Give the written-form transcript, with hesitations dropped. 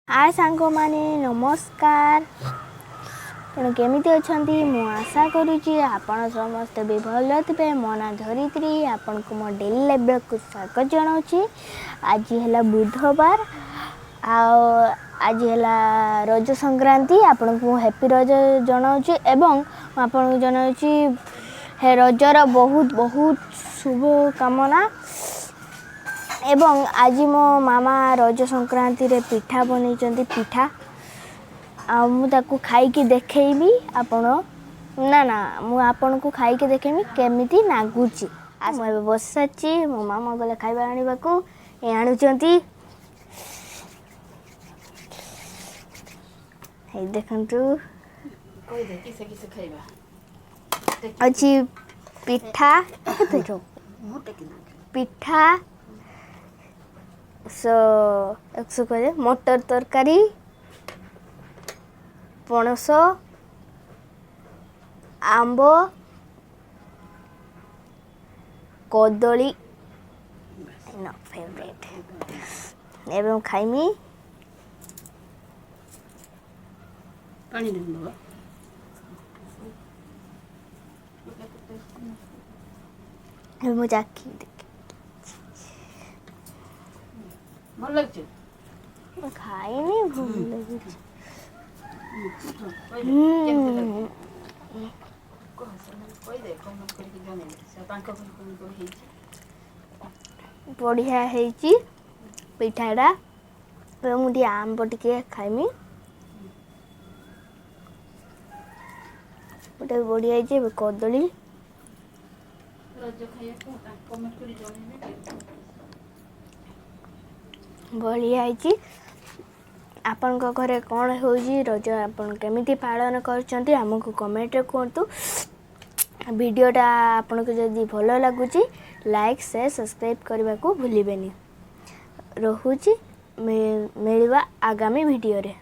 ହାଏ ସାଙ୍ଗମାନେ, ନମସ୍କାର। ଆପଣ କେମିତି ଅଛନ୍ତି? ମୁଁ ଆଶା କରୁଛି ଆପଣ ସମସ୍ତେ ବି ଭଲ ଥିବେ। ମୋ ନାଁ ଧରିତ୍ରୀ, ଆପଣଙ୍କୁ ମୋ ଡେଲି ଲାଇଫ୍କୁ ସ୍ୱାଗତ ଜଣାଉଛି। ଆଜି ହେଲା ବୁଧବାର ଆଉ ଆଜି ହେଲା ରଜ ସଂକ୍ରାନ୍ତି। ଆପଣଙ୍କୁ ମୁଁ ହ୍ୟାପି ରଜ ଜଣାଉଛି ଏବଂ ମୁଁ ଆପଣଙ୍କୁ ଜଣାଉଛି ହେ ରଜର ବହୁତ ବହୁତ ଶୁଭ କାମନା। ଏବଂ ଆଜି ମୋ ମାମା ରଜ ସଂକ୍ରାନ୍ତିରେ ପିଠା ବନେଇଛନ୍ତି, ପିଠା, ଆଉ ମୁଁ ତାକୁ ଖାଇକି ଦେଖେଇବି। ଆପଣ ନା ନା, ମୁଁ ଆପଣଙ୍କୁ ଖାଇକି ଦେଖେଇବି କେମିତି ନାଗୁଛି। ଆଉ ମୁଁ ଏବେ ବସିସାରିଛି। ମୋ ମାମା ଗଲେ ଖାଇବା ଆଣିବାକୁ, ଏ ଆଣୁଛନ୍ତି। ଏଇ ଦେଖନ୍ତୁ, ଅଛି ପିଠା, ପିଠା କହିଲେ ମଟର ତରକାରୀ, ପଣସ, ଆମ୍ବ, କଦଳୀ ଫେଭରେଟ୍। ଏବେ ମୁଁ ଖାଇମି। ଏବେ ମୁଁ ଚାଖି ଦେଖି। ଭଲ ଲାଗୁଛି? ମୁଁ ଖାଇନି, ଭଲ ଲାଗୁଛି। କେମିତି ଲାଗୁଛି କହ, ସେମାନେ କହିଦେ, କମେଣ୍ଟ କରିକି ଜଣେଇବେ ତାଙ୍କ ଘରେ କଣ କଣ ହେଇଛି। ବଢ଼ିଆ ହେଇଛି ପିଠାଟା। ଏବେ ମୁଁ ଟିକେ ଆମ୍ବ ଟିକେ ଖାଇମି। ଗୋଟେ ବଢ଼ିଆ ହେଇଛି। ଏବେ କଦଳୀ ରଜ ଖାଇବାକୁ କମେଣ୍ଟ କରି ଜଣେଇବେ। ବଢ଼ିଆ ହେଇଛି। ଆପଣଙ୍କ ଘରେ କ'ଣ ହେଉଛି ରଜ, ଆପଣ କେମିତି ପାଳନ କରୁଛନ୍ତି, ଆମକୁ କମେଣ୍ଟରେ କୁହନ୍ତୁ। ଭିଡ଼ିଓଟା ଆପଣଙ୍କୁ ଯଦି ଭଲ ଲାଗୁଛି, ଲାଇକ୍, ସେୟାର, ସବସ୍କ୍ରାଇବ୍ କରିବାକୁ ଭୁଲିବେନି। ରହୁଛି, ମିଳିବା ଆଗାମୀ ଭିଡ଼ିଓରେ।